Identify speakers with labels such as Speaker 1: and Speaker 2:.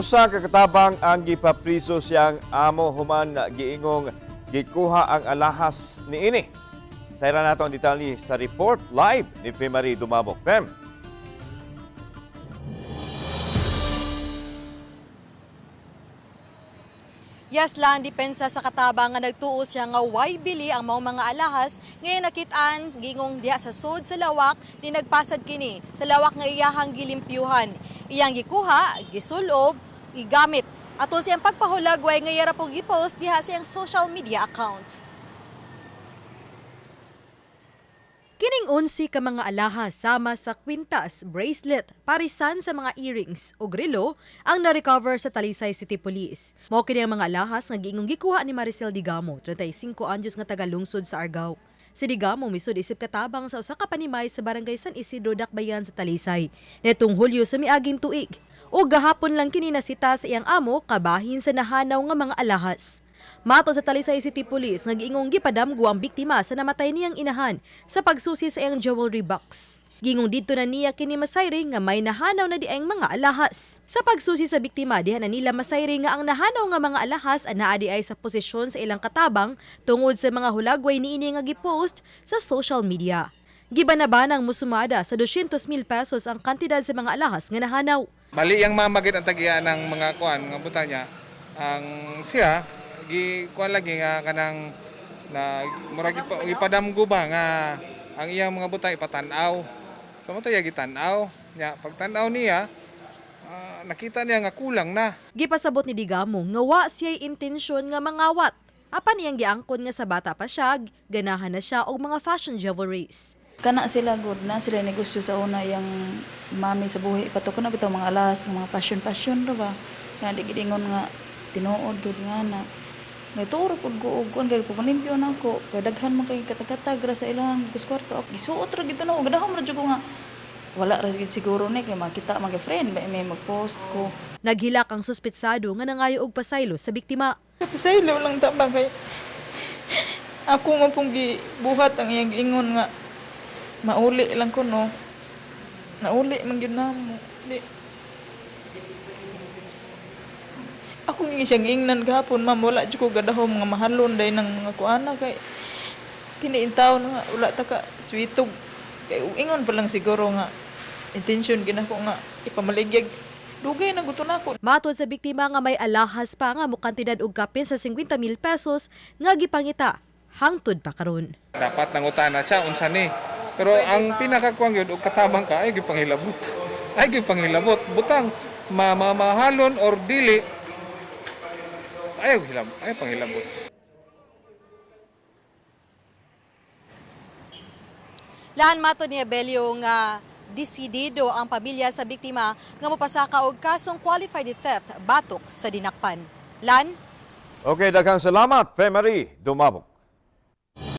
Speaker 1: Usa ka katabang ang gipapriso siyang amo human giingong gikuha ang alahas niini. Sayran nato ang detalye sa report live ni Femary Dumabok. Fem.
Speaker 2: Yes, lang depensa sa katabang nga nagtuo siya nga way bili ang maong mga alahas ngayon nakitaan gingong diha sa sud sa lawak ni nagpasad kini sa lawak nga iyahang gilimpyuhan. Iyang gikuha, gisulob, gigamit. Atol siyang pagpahulagway nga iyara pong gipost diha sa iyang social media account. Kining 11 ka mga alahas sama sa kwintas, bracelet, parisan sa mga earrings ug relo ang na-recover sa Talisay City Police. Mao kini ang mga alahas nga giingong gikuha ni Maricel Digamo, 35 anyos nga taga-lungsod sa Argao. Si Digamo misud isip katabang sa usa ka panimay sa barangay San Isidro, Dakbayan sa Talisay. Netong Hulyo sa miaging tuig. Ug gahapon lang kini nasita sa iyang amo kabahin sa nahanaw nga mga alahas. Mato sa Talisay City Police nga giingong gipadamgo ang biktima sa namatay niyang inahan sa pagsusi sa iyang jewelry box. Gingong didto na niya kini masayri nga may nahanaw na dieng mga alahas. Sa pagsusi sa biktima, diha na nila masayri nga ang nahanaw nga mga alahas ang naa diay sa posisyon sa ilang katabang tungod sa mga hulagway niini nga gipost sa social media. Gibanabanang musumada sa 200,000 pesos ang kantidad sa mga alahas nga nahanaw.
Speaker 3: Mali yang mama gid ang tagiya ng mga kuan, mga butang niya. Ang siya gi kuan lagi nga kanang na murag ipadamgo ba nga ang iyang mga butang ipatan-aw. So mo to iya gitan-aw. Nya pagtan-aw niya, nakita niya nga kulang na.
Speaker 2: Gipasabot ni Digamo nga wa siya'y intensyon nga mangawat. Apan iyang giangkon nga sa bata pa siya, ganahan na siya og mga fashion jewelries.
Speaker 4: Kana sila good na sila negosyo sa una yang mami sa buhi patok na bitaw mga alas mga passion passion ra ba kana di gid ingon nga tinuod gud nga na nagturo pud ko og kuan kay pagpalimpyo na ako kay daghan man kay katag-katag ra sa ilang dito sa kwarto ako gisuot ra gid na og dahom ra jud ko nga wala ra gid siguro ni kay makita mga friend ba may magpost ko.
Speaker 2: Naghilak ang suspetsado nga nangayo og pasaylo sa biktima.
Speaker 5: Pasaylo lang ta ba kay ako man pong gibuhat ang iyang giingon nga mauli lang ko, no. Nauli man gyud namo. Di. Ako nga siyang ingnan gahapon, ma'am, wala jud ko gadahom nga mahalon day ng mga kuana kay kini intaw nga wala ta ka switog. Kay ingon pa lang siguro nga intention ginako nga ipamaligyag. Dugay na gusto nako.
Speaker 2: Matod sa biktima nga may alahas pa nga mokantidad og kapin sa 50,000 pesos nga gipangita hangtod pa karon.
Speaker 3: Dapat nangutana siya unsa ni. Pero ang pinakakuan gyud og katabang ka ay gyud panghilabot. Ay gyud panghilabot. Butang mamamahalon or dili ay hilabot, ay panghilabot.
Speaker 2: Laan mato ni Abelio nga desidido ang pamilya sa biktima nga mopasaka og kasong qualified theft batok sa dinakpan. Lan?
Speaker 1: Okay, daghang salamat, Femary Dumabok.